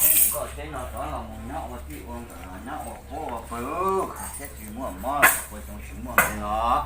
Neb nkauj tsheb no rov los mus nyob ua txij ua nkawm los nyob ua puab ua pawg, thiab tsis muaj mob los ua xyoo tsis muaj nqeeg los,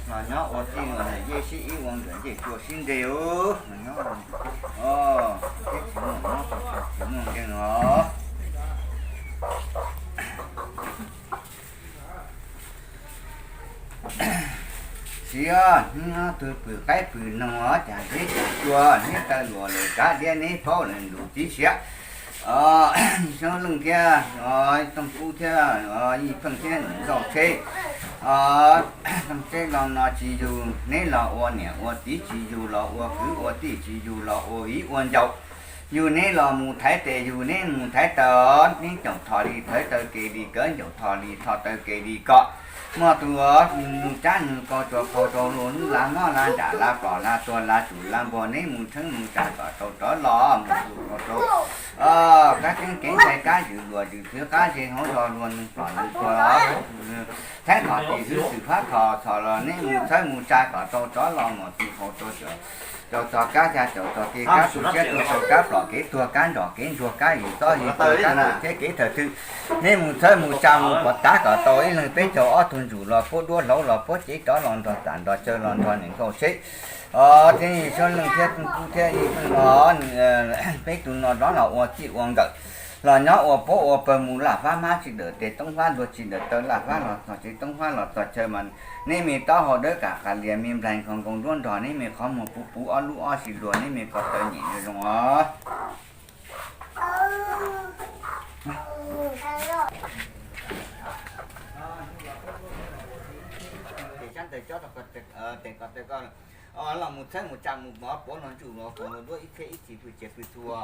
los nyob ua txij ua nkawm yeej sib ib ua nkawm yeej cua sib nte os, los nyob thiab tsis muaj mob tsis muaj nqeeg os. Siv hnub no tug pwm qaib pwm noog os, cas zeb cas cua, neb taw luam lawm kav liab neb paub lawm lus tib siav. Xyoob Leej thiab Tooj Kub thiab Yij Pheej thiab Nkauj Tsheb, Tooj Tsheb los no tsis yug, neb los ua niam ua txiv tsis yug, los ua kwv ua tij tsis yug, los ua viv ua ncaus. Yug neb los mus thaiv tes, yug neb mus thaiv taw, neb caum thom li thaiv taw kev li kawv, caum thom li thom taw kev li kom. Muaj tus nug cab nug kau tsuas qhau rau luag lub laj mob laj nram laj plos laj tuag laj tsum laj npuag, neb mus txheeb mus tsa kom tau rov los mus tus qhau rau kab tseeb kev ntshai kab yws luas yws thwv qab ze hauv zog luag neeg plos neeg tuag os. Thaib thom tim hwv xwm fab thom txhom los neb mus txhawb mus tsa kom tau rov los mus tus qhau rau caum txog kab xya caum txog kev kab tu siab tu sau kab plos kev tuag kab nrog kev ntsuag kab yws tob yws tuag kab tu thiab kev thawm thwm. Neb mus txhawb mus tsa mus pov tav kom tau ib leeg peb caug ob tug ntsum los puab duab hlauv los puab cev rov los nrog tam nrog chaw los nrog niam Nkauj Tsheb os, thiab Xyoob Leej thiab Tooj Kub thiab Yij Pheej os. Peb tus no rov los ua txij ua nkawm los nyob ua puab ua pawg mus laj fab hmab tsis dawm tes toob fab luag tsis dawm taw laj fab los txog tsev toob fab los txog chaw mas neb me taub hau dawb kam qas lias me nplaig nkhaus nkaus nruab nrog neb me qhov muag puv puv ob lub ob si luag neb me ko taw nyem zoo os. Ces sab ntawd cob rau tes ko taw ko los mus txhawb mus tsa mus mov puav no ntsum los koom luag duab ib txhiab ib txhis pw tsev pw txhua.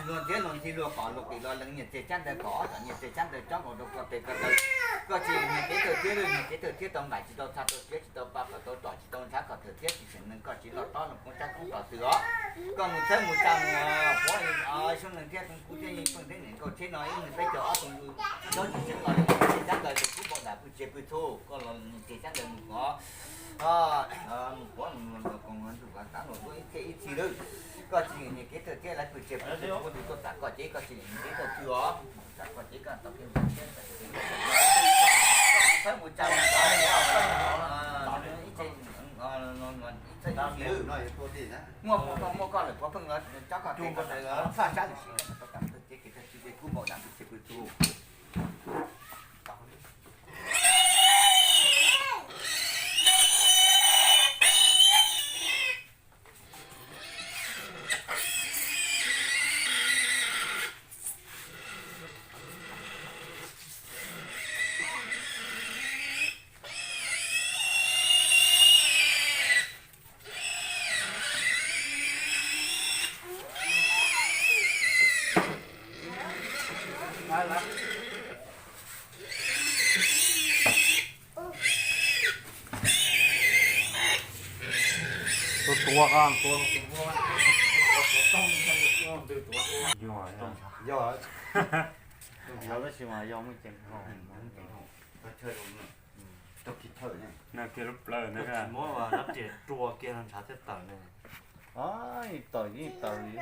Luag ntxhiab luag ntxhi luag qom luag qis los lees nyias txiag sab ntawd kom ob tom nyias txiag sab ntawd cob nkaus rau ko tes ko taw. Koj tsis nyias kev thawj thiab lwj nyias kev thawj thiab tau nqaim tsis tau txha tau siav tsis tau pa kom tau tom tsis tau ntshav kom thawm thiab tsis seem neeg koj tsis loj tob los koob tsab koob tos twg os. Koj mus txhawb mus tsa mus puav Xyoob Leej thiab Tooj Kub thiab Yij Pheej thiab niam Nkauj Tsheb no ib leeg peb caug ob tug ntsum tsis seev los lees nyias txiag sab ntawd tus kub npau nram pw tsev pw txhua koj los lees nyias txiag sab ntawd mus kov mus puav mus luag koom luag ntsum kav luag duab ib txhiab ib txhis lwj. Koj tsis nyias kev thawj thiab lawv pw tsev pw txhua ua tus tuaj tam koj cev koj tsis nyias kev thawj twg os. Tam koj cev koj tau kev ntawd thiab txhawb mus tsa mus ib txhiab ib txhiab ib txhis lwj. Muaj puav pheej muaj koj lawm puav pheej los cob koj kev koj txhaj sab lwm sim koj tau tam thawj thiab kev thawj twg ces kub npau nram pw tsev pw txhua. Tua tua, tua tua. Yog, yog, tab sis mas yog muaj ceem hau. Kiag lub plawg na. Muab lab riam rua kiag ntshav thiaj tawm ne. Tawm yeej tawm li.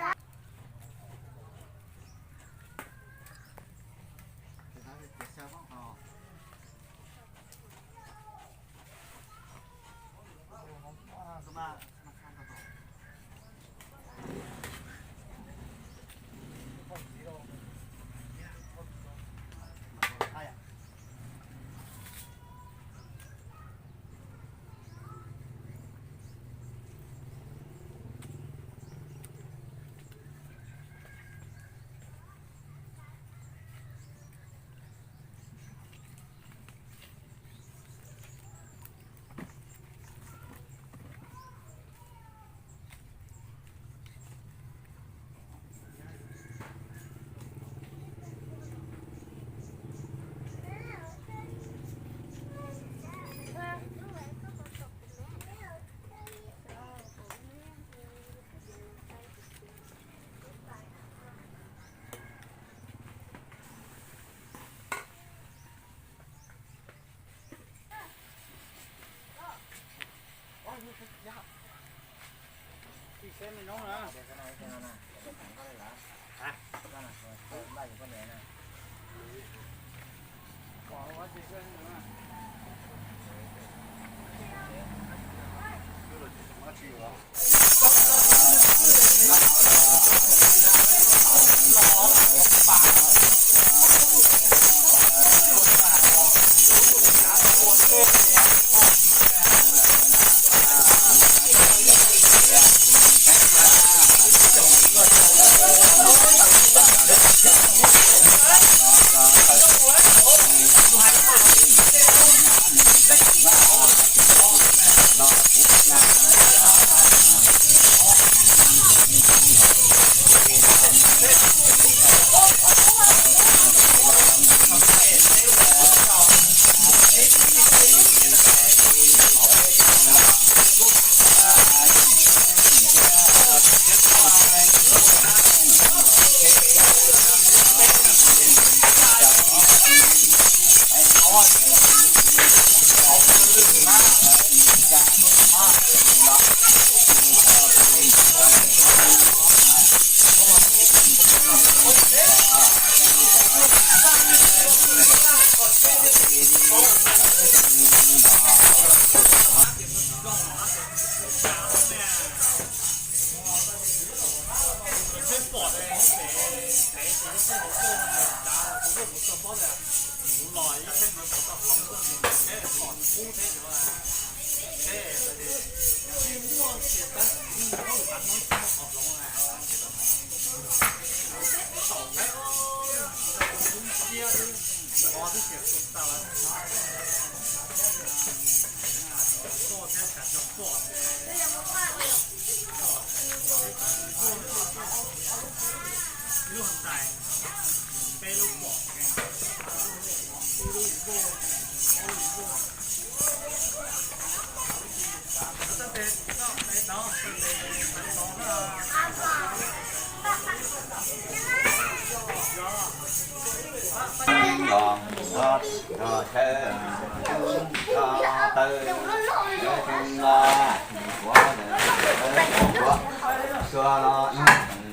Los nrog sawv tsees los taw, sawv tsees los kuav, kuav tuaj los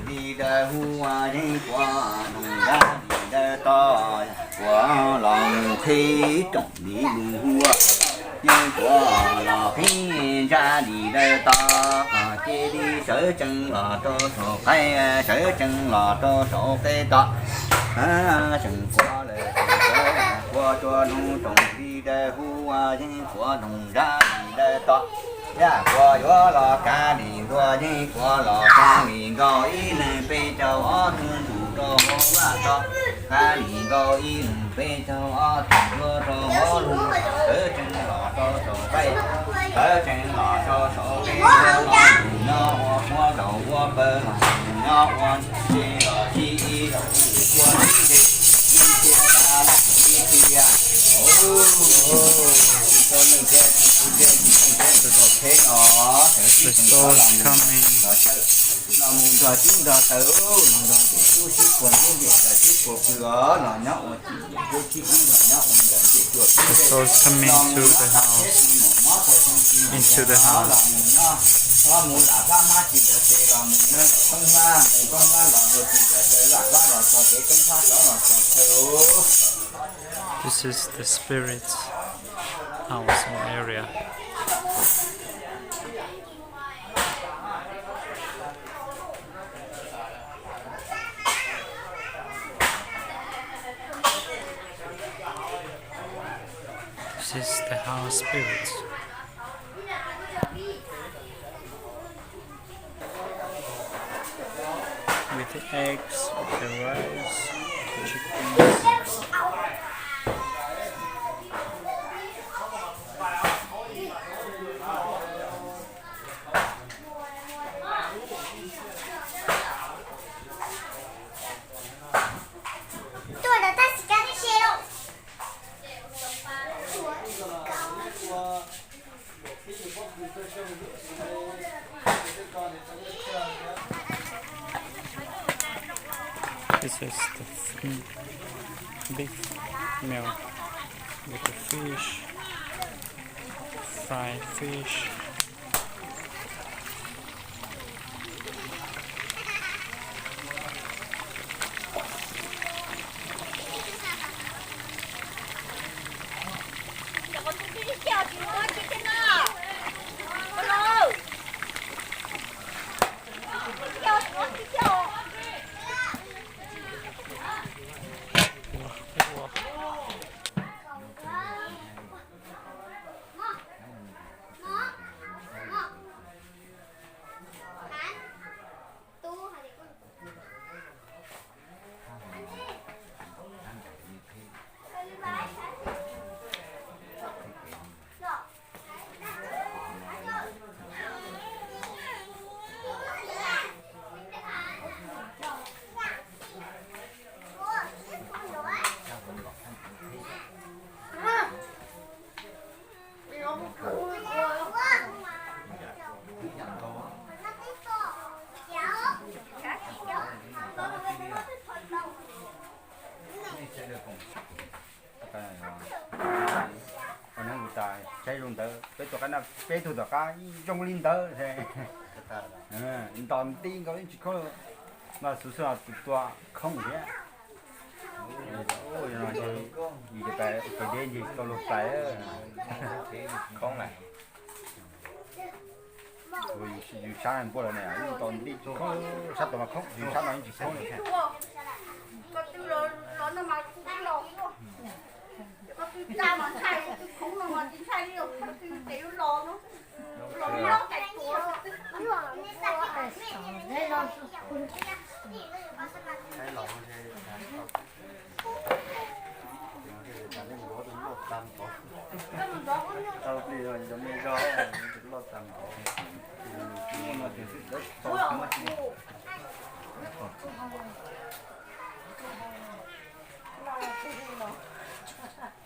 li dawb huv, yeeb kuav noog nrab li dawb tod, kuav los mus qhib rooj li lus huv, yeeb kuav los qhib nrab li dawb tod, cia li sawv tsees los rau saum qaib, sawv tsees los rau saum qaib tod. Tseem kuav lawm, kuav tuaj noog rooj li dawb huv, yeeb kuav noog nrab li dawb tod. Yaj kuav yuav los kav li ntuag, yeeb kuav los kav li nkaus, ib leeg peb caug ob tug ntsuj rau hauv vaj tod. Kav li nkaus ib leeg peb caug ob tug ntsuj rau hauv lub, sawv tsees los rau saum qaib, sawv tsees los rau saum qaib, nyob ua muab rau ua pawg los, nyob ua ntse los ib ib zaug ua ib ntse, ib tiag ib tiag. Tsis tau neeg thiab tsis tau neeg thiab tsis tau txheeb os, sawv tsees los mus nrog cub nrog taw, los nrog ntxim cub sib puag ntxub ntim taw sib puag pw os, los nyob ua txim ntxim ntxub sib ib, los nyob ua ntawm ntxim tuag sib ntsej, los mus nyob txog tsheb tsis mus mob puag xyoo tsis mus ntev hov, los mus nyob, los mus lam fab mab tsis ntawm tes, los mus nyob ntawm koob hlab, mus koob hlab los nrog tsis ntawm taw, lam fab los txog kev koob hlab, rov los txog chaw. This is the spirit house or area. This is the house spirit. With the eggs, the rice, the chickens. This is the f- beef meal with the fish, fried fish. Zoo ntawd peb tua qab no peb tug tom qab zoo li ntawd. Ntos nti nkaus yeej tsis khoob. Mas xuv xwb tus tua khoob thiab. Yus ces deb ncig tau luag plais. Khoob na. Yus sab npuaj lawm ne, ntos nti khoob, sab tod mas khoob, yus sab no yeej tsis khoob li.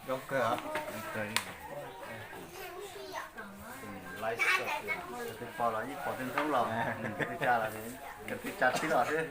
Zoo kawg. Twb pom los yeej pom tej ntoob los, twb tsa los, twb tsa tib los xwb.